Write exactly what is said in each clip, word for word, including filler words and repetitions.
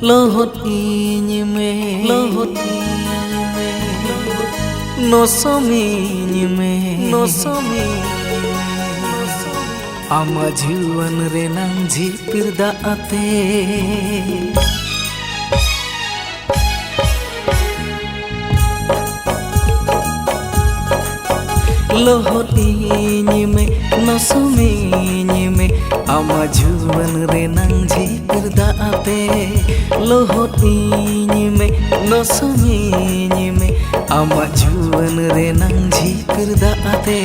ᱞᱚᱦᱚᱫ ᱤᱧ ᱢᱮ, ᱞᱚᱦᱚᱫ ᱤᱧ ᱢᱮ, ᱱᱚᱥᱚᱢᱤᱧ ᱢᱮ, ᱱᱚᱥᱚᱢᱤᱧ ᱢᱮ, ᱟᱢᱟᱜ ᱡᱩᱣᱟᱹᱱ ᱨᱮᱱᱟᱝ ᱡᱷᱤᱯᱤᱨ ᱫᱟᱜ ᱟᱛᱮ᱾ ᱞᱚᱦᱚᱫ ᱤᱧ ᱢᱮ, ᱱᱚᱥᱚᱢᱤᱧ ᱢᱮ, ᱟᱢᱟᱜ ᱡᱩᱣᱟᱹᱱ ᱨᱮᱱᱟᱝ ᱡᱷᱤᱯᱤᱨ ᱫᱟᱜ ᱟᱛᱮ᱾ ᱞᱚᱦᱚᱫ ᱤᱧ ᱢᱮ, ᱱᱚᱥᱚᱢᱤᱧ ᱢᱮ, ᱟᱢᱟᱜ ᱡᱩᱣᱟᱹᱱ ᱨᱮᱱᱟᱝ ᱡᱷᱤᱯᱤᱨ ᱫᱟᱜ ᱟᱛᱮ᱾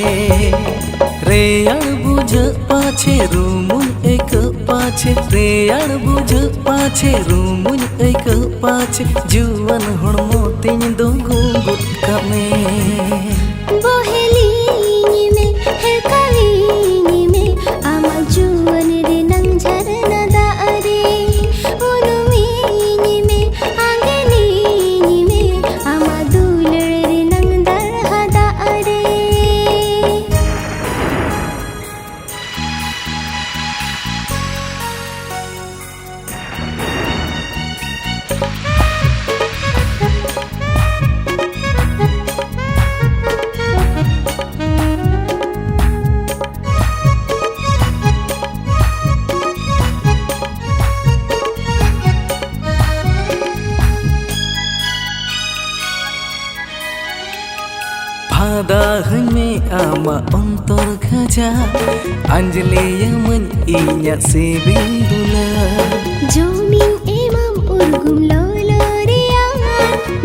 ᱨᱮᱭᱟᱲ ᱵᱩᱡᱷᱟᱹᱜ ᱯᱟᱪᱷᱮ ᱨᱩᱢᱩᱧ ᱟᱹᱭᱠᱟᱹᱜ ᱯᱟᱪᱷᱮ, ᱨᱮᱭᱟᱲ ᱵᱩᱡᱷᱟᱹᱜ ᱯᱟᱪᱷᱮ ᱨᱩᱢᱩᱧ ᱟᱹᱭᱠᱟᱹᱜ ᱯᱟᱪᱷᱮ, ᱡᱩᱣᱟᱹᱱ ᱦᱚᱲᱢᱚ ᱛᱤᱧ ᱫᱩᱜᱩ ᱜᱚᱫ ᱠᱟᱜ ᱢᱮ᱾ ᱵᱚᱦᱮᱞᱤᱧ ᱢᱮ, ᱦᱮᱞᱠᱟᱣᱤᱧ ᱢᱮ, ᱟᱢᱟᱜ ᱡᱩᱣᱟᱹᱱ ᱨᱮᱱᱟᱝ ᱡᱷᱟᱨᱱᱟ ᱫᱟᱜ ᱨᱮ᱾ ᱩᱱᱩᱢᱤᱧ ᱢᱮ, ᱟᱸᱜᱮᱱᱤᱧ ᱢᱮ, ᱟᱢᱟᱜ ᱫᱩᱞᱟᱹᱲ ᱨᱮᱱᱟᱝ ᱫᱟᱨᱦᱟ ᱫᱟᱜ ᱨᱮ᱾ ᱯᱷᱟᱫᱟ ᱦᱟᱹᱧ ᱢᱮ ᱟᱢᱟᱜ ᱚᱱᱛᱚᱨ ᱠᱷᱟᱡᱟ, ᱟᱸᱡᱽᱞᱮᱭᱟᱢᱟᱹᱧ ᱤᱧᱟᱜ ᱥᱤᱵᱤᱞ ᱫᱩᱞᱟᱹᱲ᱾ ᱡᱚᱢᱤᱧ ᱮᱢᱟᱢ ᱩᱨᱜᱩᱢ ᱞᱚᱞᱚ ᱨᱮᱭᱟᱲ,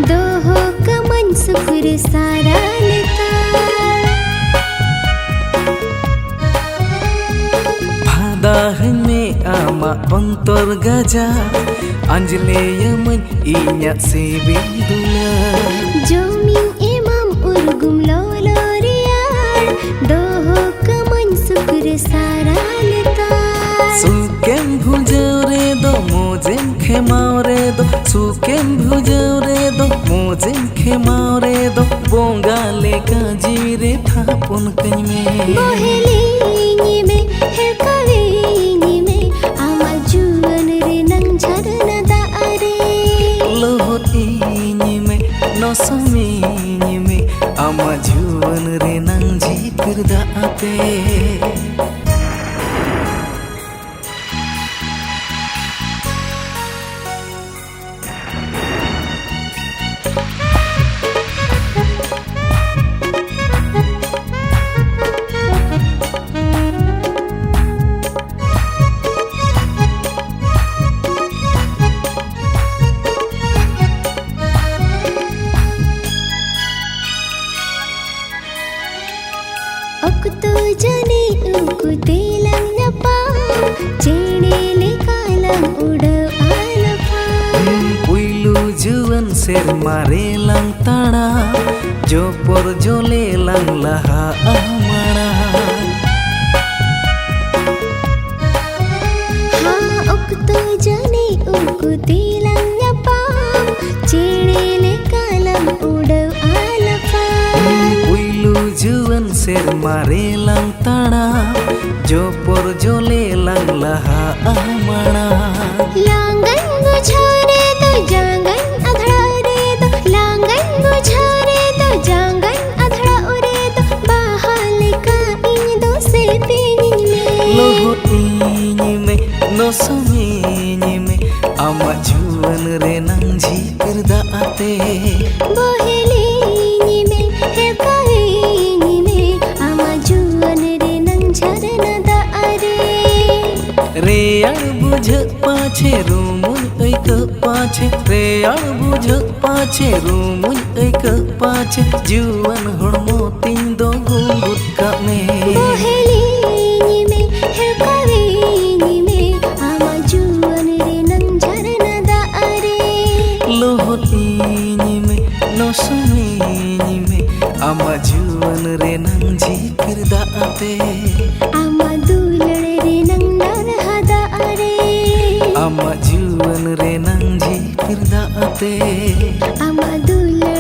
ᱫᱚᱦᱚ ᱠᱟᱢᱟᱹᱧ ᱥᱩᱠ ᱨᱮ ᱥᱟᱨᱟ ᱞᱮᱛᱟᱲ᱾ ᱯᱷᱟᱫᱟ ᱦᱟᱹᱧ ᱢᱮ ᱟᱢᱟᱜ ᱚᱱᱛᱚᱨ ᱜᱟᱡᱟ, ᱟᱸᱡᱽᱞᱮᱭᱟᱢᱟᱹᱧ ᱤᱧᱟᱜ ᱥᱤᱵᱤᱞ ᱫᱩᱞᱟᱹᱲ᱾ ᱡᱚᱢᱤᱧ ᱮᱢᱟᱢ ᱩᱨᱜᱩᱢ ᱞᱚᱞᱚ ᱨᱮᱭᱟᱲ, ᱫᱚᱦᱚ ᱠᱟᱢᱟᱹᱧ ᱥᱩᱠ ᱨᱮ ᱥᱟᱨᱟ ᱞᱮᱛᱟᱲ᱾ ᱥᱩᱠᱮᱢ ᱵᱷᱩᱡᱟᱹᱣ ᱨᱮᱫᱚ, ᱢᱚᱡᱮᱢ ᱠᱷᱮᱢᱟᱣ ᱨᱮᱫᱚ, ᱥᱩᱠᱮᱢ ᱵᱷᱩᱡᱟᱹᱣ ᱨᱮᱫᱚ, ᱢᱚᱡᱮᱢ ᱠᱷᱮᱢᱟᱣ ᱨᱮᱫᱚ, ᱵᱚᱸᱜᱟ ᱞᱮᱠᱟ ᱡᱤᱣᱤ ᱨᱮ ᱛᱷᱟᱯᱚᱱ ᱠᱟᱹᱧ ᱢᱮ᱾ ᱵᱚᱦᱮᱞᱤᱧ ᱛᱮ᱾ ᱚᱠᱛᱚ ᱡᱟᱹᱱᱤᱡ ᱩᱠᱩ ᱛᱮᱞᱟᱝ ᱧᱟᱯᱟᱢ, ᱪᱮᱬᱮ ᱞᱮᱠᱟᱞᱟᱝ ᱩᱰᱟᱹᱣ ᱟᱞᱟᱯᱟᱢ᱾ ᱯᱩᱭᱞᱩ ᱡᱩᱣᱟᱹᱱ ᱥᱮᱨᱢᱟ ᱨᱮᱞᱟᱝ ᱛᱟᱲᱟᱢ, ᱡᱚᱯᱚᱨ ᱡᱚᱞᱮ ᱞᱟᱝ ᱞᱟᱦᱟᱜᱼᱟ ᱢᱟᱲᱟᱝ᱾ ᱦᱟ, ᱚᱠᱛᱚ ᱡᱟᱹᱱᱤᱡ ᱩᱠᱩ ᱛᱮᱞᱟᱝ ᱧᱟᱯᱟᱢ, ᱪᱮᱬᱮ ᱞᱮᱠᱟᱞᱟᱝ ᱩᱰᱟᱹᱣ ᱟᱞᱟᱯᱟᱢ᱾ ᱯᱩᱭᱞᱩ ᱡᱩᱣᱟᱹᱱ ᱥᱮᱨᱢᱟ ᱨᱮᱞᱟᱝ ᱛᱟᱲᱟᱢ, ᱡᱚᱯᱚᱨ ᱡᱚᱞᱮ ᱞᱟᱝ ᱞᱟᱦᱟᱜᱼᱟ ᱢᱟᱲᱟᱝ᱾ ᱞᱟᱸᱜᱟᱧ ᱵᱩᱡᱷᱟᱹᱣ ᱨᱮᱫᱚ ᱡᱟᱸᱜᱟᱧ ᱟᱫᱷᱲᱟᱣ ᱨᱮᱫᱚ, ᱞᱟᱸᱜᱟᱧ ᱵᱩᱡᱷᱟᱹᱣ ᱨᱮᱫᱚ ᱡᱟᱸᱜᱟᱧ ᱟᱫᱷᱲᱟᱣ ᱨᱮᱫᱚ, ᱵᱟᱦᱟ ᱞᱮᱠᱟ ᱤᱧ ᱫᱚ ᱥᱮᱯᱮᱧᱤᱧ ᱢᱮ᱾ ᱞᱚᱦᱚᱫ ᱤᱧ ᱢᱮ, ᱱᱚᱥᱚᱢᱤᱧ ᱢᱮ, ᱟᱢᱟᱜ ᱡᱩᱣᱟᱹᱱ ᱨᱮᱱᱟᱝ ᱡᱷᱤᱯᱤᱨ ᱫᱟᱜ ᱟᱛᱮ᱾ ᱵᱚᱦᱮᱞᱤᱧ ᱢᱮ, ᱦᱮᱞᱠᱟᱣᱤᱧ ᱢᱮ, ᱟᱢᱟᱜ ᱡᱩᱣᱟᱹᱱ ᱨᱮᱱᱟᱝ ᱡᱷᱟᱨᱱᱟ ᱫᱟᱜ ᱨᱮ᱾ ᱨᱮᱭᱟᱲ ᱵᱩᱡᱷᱟᱹᱜ ᱯᱟᱪᱷᱮ ᱨᱩᱢᱩᱧ ᱟᱹᱭᱠᱟᱹᱜ ᱯᱟᱪᱷᱮ, ᱨᱮᱭᱟᱲ ᱵᱩᱡᱷᱟᱹᱜ ᱯᱟᱪᱷᱮ ᱨᱩᱢᱩᱧ ᱟᱹᱭᱠᱟᱹᱜ ᱯᱟᱪᱷᱮ, ᱡᱩᱣᱟᱹᱱ ᱦᱚᱲᱢᱚ ᱛᱤᱧ ᱫᱚ ᱜᱩᱸᱜᱩᱫ ᱠᱟᱜ ᱢᱮ᱾ ᱵᱚᱦᱮᱞᱤᱧ ᱢᱮ, ᱦᱮᱞᱠᱟᱣᱤᱧ ᱢᱮ, ᱟᱢᱟᱜ ᱡᱩᱣᱟᱹᱱ ᱨᱮᱱᱟᱝ ᱡᱷᱟᱨᱱᱟ ᱫᱟᱜ ᱨᱮ᱾ ᱞᱚᱦᱚᱫᱤᱧ ᱢᱮ, ᱱᱚᱥᱚᱢᱤᱧ ᱢᱮ, ᱟᱢᱟᱜ ᱡᱩᱣᱟᱹᱱ ᱨᱮᱱᱟᱝ ᱡᱷᱤᱯᱤᱨ ᱫᱟᱜ ᱟᱛᱮ᱾ ᱟᱢᱟᱜ ᱫᱩᱞᱟᱹᱲ ᱨᱮᱱᱟᱝ ᱱᱟᱨᱦᱟ ᱫᱟᱜ ᱨᱮ᱾ ᱟᱢᱟᱜ ᱡᱩᱣᱟᱹᱱ ᱨᱮᱱᱟᱝ ᱡᱷᱤᱯᱤᱨ ᱫᱟᱜ ᱟᱛᱮ᱾ ᱟᱢᱟᱜ ᱫᱩᱞᱟᱹᱲ